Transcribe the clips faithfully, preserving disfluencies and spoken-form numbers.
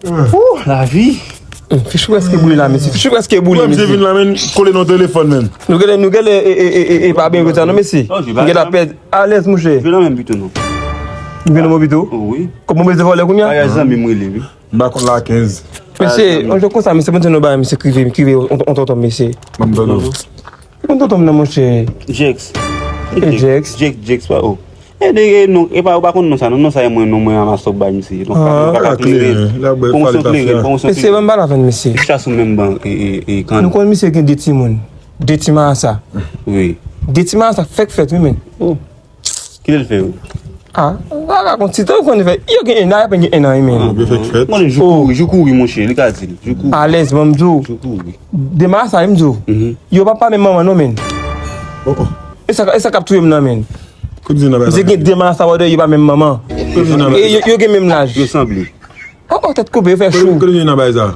Ooh, lavi. Fichou prèske boule la, mesye. Fichou prèske boule, mesye. Mwen, misye vin la, men, kole nan telefòn, men. Nou genlè, nou genlè, e, e, e, e, e, pa byen konsa, non, mesye. Nou genlè pèd alèz, monchè. Jwe nan menm pito, non. Nou genlè nan pito? Wi. Kòman, bezwen vòlè kounye a? Bagay zanmi m rele, wi. M pa konn la kenz. Mesye, yon jou konsa, mesye, mwen di nou bagay, mesye, k rive, k rive, on, on tonton, mesye. Mwen m tonton. Ki konn tonton m nan, monchè? Jex. E Jex. Jex, Jex, pa, oh. E de, e non, e pa, ou pa konn non sa, non, non sa, e mwen, non, mwen, Amasòk bay misye. Donk, pa, pa ka klere. Pwomosyon klere, pwomosyon klere. Mesye, ban m pale avè n, mesye. Chita sou menm ban, e, e, e, kan. Nou konn misye gen de timoun. De ti marasa. Wi. De ti marasa fèk fèt, wi, men. Oh. Kilè l fè yo? Ah, sa ka konn ti tan konn fè. Yo gen en an, y ap gen en an, wi, men. Yo fèk fèt. Mwen, jou kouri, jou kouri, monchè, li ka di l. Jou kouri. Alèz, ban m di w. Jou kouri. De marasa, wi, m di w. Yo pa, pa menm manman, non, men. Oh, oh. E sa, e sa k ap touye m nan, men. Kote di nan bagay sa? Misye gen de marasa, wè, yo pa menm manman. Kote di nan bagay sa? E yo, yo gen menm laj. Yo sanble. Oh, oh, tèt koupe, yo fè chou. Kote di nan bagay sa?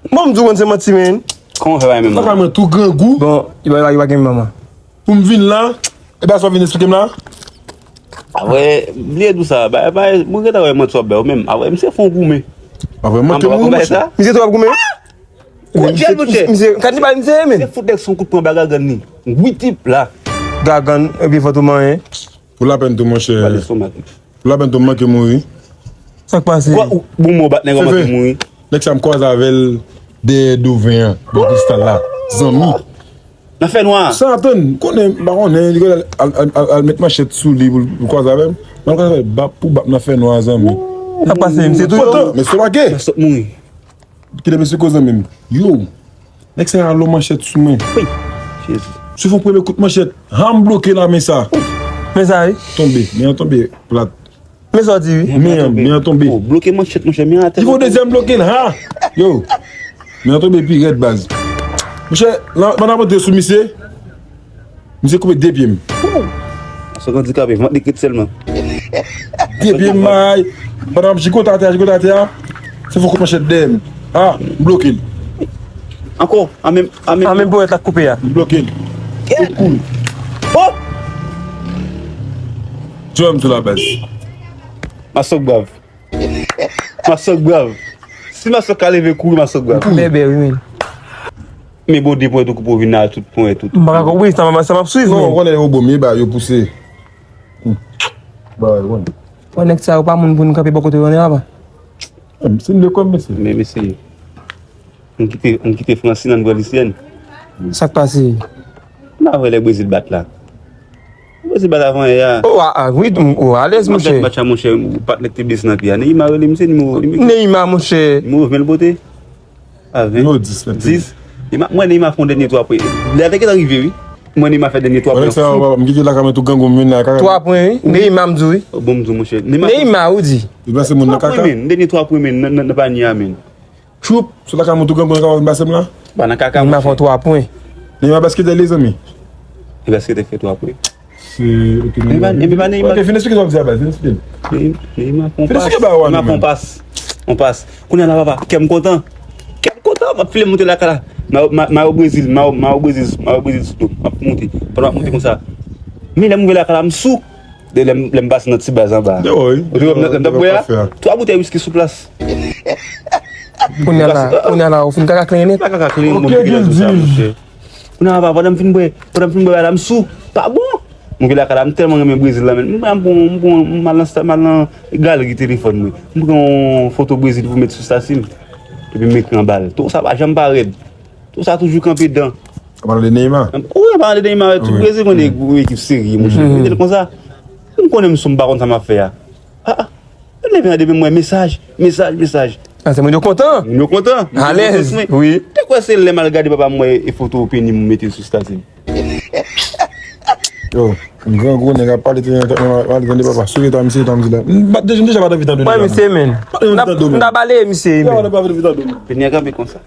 Bon, m di w konn se manti, men. Kòman w fè pa menm manman? Papa mwen tou grangou. Bon, yo pa, yo pa gen menm manman. Pou m vin la, e pa sa w vin esplike m la? Apre, bliye tou sa, ba, ba, mwen gentan wè manti w ap bay ou menm. Apre, misye fon goumen. Apre, manke mouri, monchè. Misye tou ap goumen? Kout jèl, monchè. Misye, gad li bay misye, men. Se fout nèg son kout pran ba gagann li. Wi tip la. Gagann, epi vant ou manyen. Pou lapenn tou, monchè. Ba lestomak. Pou lapenn tou, m manke mouri. Sa k pase? Kwa, ou, bon, mò bat nèg ou manke mouri. Nèg sa m kwaze avè l dèyè Doven an, bò Kristal la. Zanmi. Nan fènwa. Sa atann, konnen, m pa konnen, li al, al, al, al met manchèt sou li pou, pou kwaze avè m. M al kwaze avè l, bap pou bap nan fènwa, zanmi. Sa k pase, misye toujou? Men se lage. Mwen sot mouri. Kite mesye koze menm. Yo, nèg sa a lon manchèt sou mwen. Wi, Jezi. Sou fon premye kout manchèt, ha, m bloke la men sa. Men sa, wi. Tonbe, men an tonbe plat. Men sa w di, wi. Men an, men an tonbe. Oh, bloke manchèt, monchè, men an atè. Li fè yon dezyèm bloke l, ha. Yo, men an tonbe pi rèd, baz. Monchè, la, pandan m antre sou misye, misye koupe de pye m. Sa k andikape, vant li k ret sèlman. De pye m bay. Pandan m jigote atè a, jigote atè a, se fon kout manchèt dèyè m. Ah, m bloke l. Ankò, a menm, a menm. A menm ponyèt la k koupe a. M bloke l. Kout kou. Oh! Djòm sou la baz. Masòk brav. Masòk brav. Si Masòk ka leve kouri, Masòk brav. Bèbè, wi, men. Men bon, de ponyèt ou koupe, ou vin la, tout ponyèt, tout. M pa ka konprann, sa m, sa m ap swiv, men. Non, ou konnen yo bon, men ba yo pouse. Hmm. Ba, ou konnen. Wè, nèg sa yo pa moun pou nou kanpe bò kote yo, papa. Hmm, se m de kòm, mesye. Men, mesye. M kite, m kite Fransina, m pran Lisyèn. Sa k pase? M pa vle lè Brezil bat la. Brezil bat avan yè a. Oh, ah, ah, wi, m, oh, alèz, monchè. Match la, monchè, patnè k te blese nan pye a. Neymar rele misye, nimewo, nimewo. Neymar, monchè. Nimewo ven l pote. A ven. Nimewo dis, dis. Neymar, mwen, Neymar fè yon dènye twa pou. Lè a te gentan rive, wi. Mwen, Neymar fè dènye twa pou. Sa, m kite lakay mwen tou grangou m vin la, kaka. Twa pwen, wi. Neymar, m di w, wi. Oh, bon, m di w, monchè. Neymar, ou di. Li pase moun nan kaka. Twa pwen, men. Dènye twa pwen, men, nan, nan, nan panye a, men. Choup, sou lakay mwen tou grangou nan ka pase m la. Ba nan kaka, Neymar fè twa pwen. Neymar basketè, lezanmi. Li basketè fè twa pwen. Se, ok, Neymar, Neymar, Neymar. Ok, fin esplike sa w ap di a, baz, fin esplike. Neymar fè yon pas. Fin esplike ba w a, Neymar fè yon pas. Yon pas. Kounye a la, papa, kè m kontan. Kè m kontan, m ap file monte lakay la. Mayo, ma-, mayo Brezil, mayo, mayo Brezil, mayo Brezil sou do. M ap monte. Pandan m ap monte konsa. Men lè m rive lakay la, m sou. De lè m, lè m pase nan ti baz anba. Yo, wi. Ou te wè m nan, nan bwè a? Twa boutèy wiski sou plas. Kounye a la, kounye a la, ou fin kaka klenyen nèt? Pa kaka klenyen, bon, m te sa, monchè. Kounye a la, pandan m fin bwè, pandan m fin bwè la, m sou. Pa bon. Mwen vin lakay la, m tèlman renmen Brezil la, men. M pran, m pran, m al nan sta-, m al nan galri telefòn mwen. M pran yon foto Brezil pou m met sou stati m. Epi m ekri anba l. Tou sa pa janm pa rèd. Tou sa toujou kanpe dan. Ou pale de Neymar? Wi, m pale de Neymar. Tout Brezil konnen yon ekip serye, monchè. Mete l konsa. M konnen m sou, m pa konn sa m ap fè a. Ah, ah. Leve nan demen mwen, mesaj, mesaj, mesaj. Ah, se moun yo kontan. Moun yo kontan. Alèz, wi. Te kwè se lè m al gade papa m wè e foto peni m mete sou stati. Yo, grangou nèg ap pale tande, pale tande papa. Sou eta misye, eta m di la. M pa, deja, m deja pa t anvi tande. Mwen, misye, men. M ta baleye misye, men. Peni a kanpe konsa.